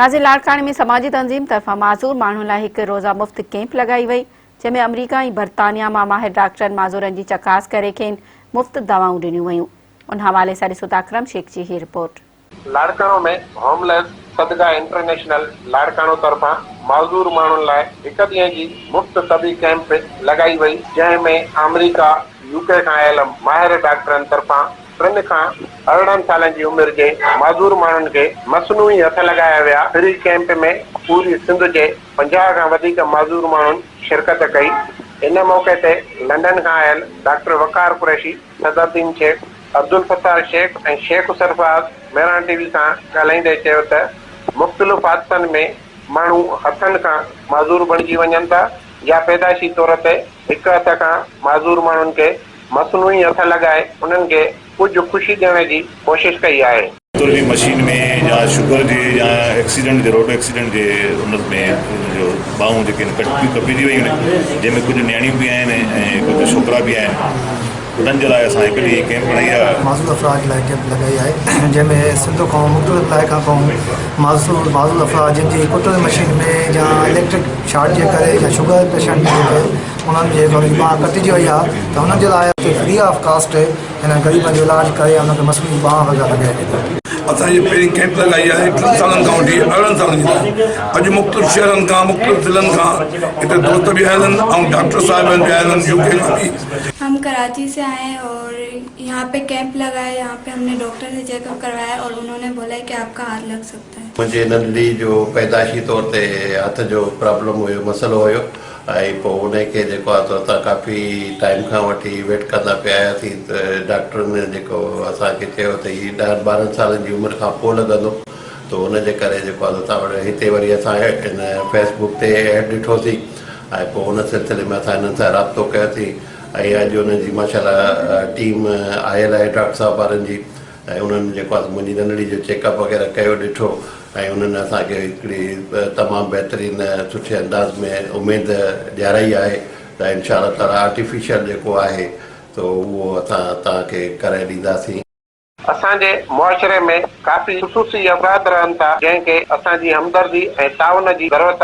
ناظر لاڙڪاڻي ۾ سماجي تنظيم طرفان معذور ماڻهن لاء هڪ روزه مفت ڪيمپ لڳائي وئي، جنهن ۾ آمريڪا ۽ برطانيا مان ماهر ڊاڪٽرن معذورن جي چڪاس ڪري کين مفت دوائون ڏنيون ويون. ان حوالي سان ڏسو ته اڪرم شيخ جي هي رپورٽ. لاڙڪاڻو ۾ هوم ليس صدقه انٽرنيشنل لاڙڪاڻو طرفان معذور ماڻهن لاء هڪ ڏينهن جي مفت طبي ڪئمپ لڳائي وئي، جنهن ۾ آمريڪا، يو ڪي کان آيل ماهر ڊاڪٽرن طرفان ٽن کان 18 سالن جي عمر جي معذور ماڻهن کي مصنوعي هٿ لڳايا ويا، فري ڪئمپ ۾ پوري سنڌ جي 50 کان وڌيڪ معذور ماڻهن شرڪت ڪئي، ان موقعي تي لنڊن کان آيل ڊاڪٽر وقار قريشي، صدرالدين شيخ، عبدالفتاح شيخ ۽ شيخ سرفراز مهراڻ ٽي وي سان ڳالهائيندي چيو ته مختلف حادثن ۾ ماڻهو هٿن کان معذور بڻجي وڃن ٿا يا پيدائشي طور تي هڪ هٿ کان معذور ماڻهن کي مصنوعي هٿ لڳائي انهن کي ڪجهه خوشي ڏيڻ جي ڪوشش ڪئي آهي. تر جي مشين ۾ يا شگر جي يا ايڪسيڊنٽ جي روڊ ايڪسيڊنٽ جي ان ۾ ان جو ٻانهون جيڪي آهن ڪٽ ڪپجي ويون آهن جنهن ۾ ڪجهه نياڻيون به آهن ۽ ڪجهه ڇوڪرا به آهن انهن جي لاء اسان هڪ ڏينهن ڪيمپ هڻائي آهي. معذور افراد جي لاء ڪيمپ لڳائي آهي جنهن ۾ سنڌ کان مختلف علائقن کان معذور معذور افراد جن جي ڪٽر مشين ۾ يا اليڪٽرڪ شارٽ جي ڪري يا شگر پيشنٽ جي ڪري انهن جي ڪري ٻانهن ڪٽجي وئي آهي ته انهن جي لاء اتي فري آف ڪاسٽ هنن غريبن جو علاج ڪري انهن کي مصنوعي ٻانهن وغيره لڳائي ڏني. اسان هي پهرين ڪئمپ لڳائي آهي ٽن سالن کان وٺي 18 سالن جي لاء اڄ مختلف شهرن کان مختلف ضلعن کان هتي دوست به آيل آهن ۽ ڊاڪٽر صاحبان به آيل آهن يو ڪي کان به. هم ڪراچي سي آئي هين اور يهان پي ڪيمپ لگا هي يهان پي هم ني ڊاڪٽر سي چيڪ اپ ڪروايا اور انهون ني بولا هي ڪي آپ ڪا هاٿ لگ سڪتا هي. منهنجي ننڍڙي جو پيدائشي طور تي هٿ جو پرابلم هيو مسئلو هيو ۽ پوء انهي کي جيڪو آهي سو اسان ڪافي ٽائيم کان وٺي ويٽ ڪندا پئي آياسين ته ڊاڪٽرن جيڪو اسان کي چيو ته هي ڏهن ٻارهن سالن جي عمر کان پوء لڳندو ته ان جي ڪري جيڪو آهي سو اسان وٽ هتي وري اسان ان فيس بڪ تي ايڊ ڏٺوسين ۽ پوء ان سلسلي ۾ اسان انهن سان رابطو ڪيوسين ۽ اڄ انهن جي ماشاء الله ٽيم آيل آهي ڊاڪٽر صاحب وارن جي ۽ انهن جيڪو آهي سو منهنجي ننڍڙي جو چيڪ اپ وغيره ڪيو ڏٺو ۽ انهن اسان کي هڪڙي تمام بهترين سٺي انداز ۾ اميد ڏيارائي آهي ته انشاء الله تعالي آرٽيفيشل جيڪو آهي سو اهو اسان توهان کي ڪرائي ڏينداسين. اسان جي معاشري ۾ ڪافي خصوصي افراد رهن ٿا جنهن کي اسان جي همدردي ۽ تعاون جي ضرورت آهي.